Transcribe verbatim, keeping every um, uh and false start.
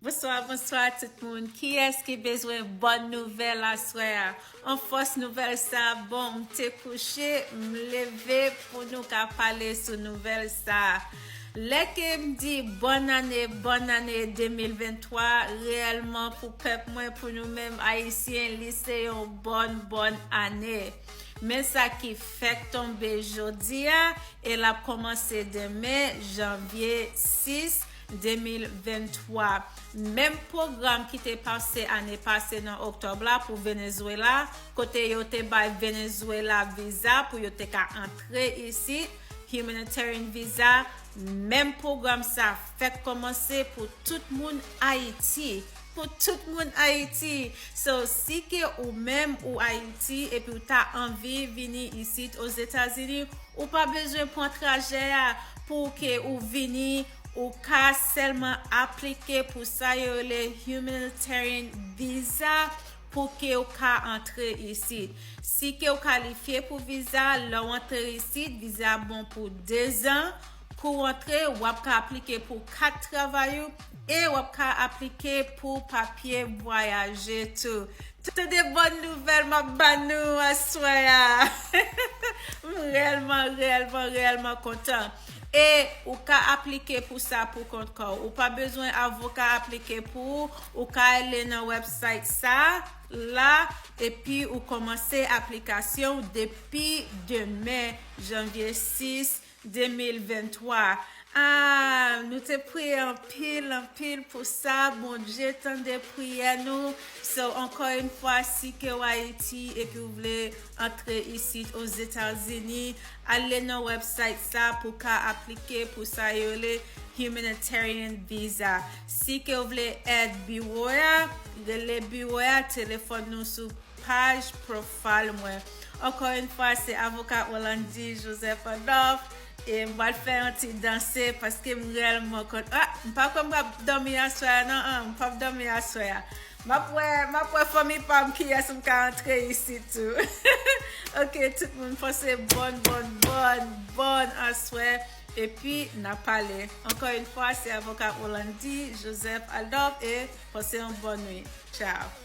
Bonswa, bonswa tout moun. Kiyès ki bezwen bòn nouvèl aswè a? An fòs nouvèl sa bon, m te kouche, m leve pou nou ka pale sou nouvèl sa. Lè ke m di bòn ane, bòn ane de mil venntwa, reyèlman pou pèp mwen, pou nou menm Ayisyen, li se yon bòn, bòn ane. Men sa ki fèk tonbe jodi a, e l ap kòmanse demen, janvye sis, de mil venntwa. Menm pwogram ki te pase ane pase nan oktòb la pou Venezuela, kote yo te bay Venezuela viza pou yo te ka antre isit, humanitarian visa, menm pwogram sa fèk kòmanse pou tout moun Ayiti. Pou tout moun Ayiti. So, si ke ou menm ou Ayiti epi ou ta anvi vini isit Ozetazini, ou pa bezwen pran trajè a pou ke ou vini, ou ka sèlman aplike pou sa yo rele humanitarian visa pou ke ou ka antre isit. Si ke ou kalifye pou viza, lè w antre isit, viza bon pou dezan. Kou w antre, w ap ka aplike pou kat travay ou e w ap ka aplike pou papye vwayaje tou. Tande bòn nouvèl m ap ba nou aswè a. M reyèlman, reyèlman, reyèlman kontan. E ou ka aplike pou sa pou kont kò w. Ou pa bezwen avoka aplike pou ou. Ou ka ale nan website sa la, epi ou kòmanse aplikasyon w depi demen, janvye sis, de mil venntwa. Ah, nou te priye anpil, anpil pou sa. Bondye tande priyè nou. So, ankò yon fwa, si ke w Ayiti epi w vle antre isit Ozetazini, ale nan website sa pou ka aplike pou sa yo rele humanitarian visa. Si ke w vle èd biwo a, rele biwo a, telefòn nou sou paj profile mwen. Ankò yon fwa, se avoka Orlandy Joseph Adolphe. E m pral fè yon ti danse paske m reyèlman kont. Ah, m pa kwè m p ap dòmi aswè a, non, an, m p ap dòmi aswè a. M ap wè, m ap wè fanmi pa m kiyès m ka antre isit tou. Ok, tout moun pase bòn, bòn, bòn, bòn aswè. Epi, n a pale. Ankò yon fwa, se avoka Orlandy Joseph Adolphe e pase yon bòn nwit. Ciao.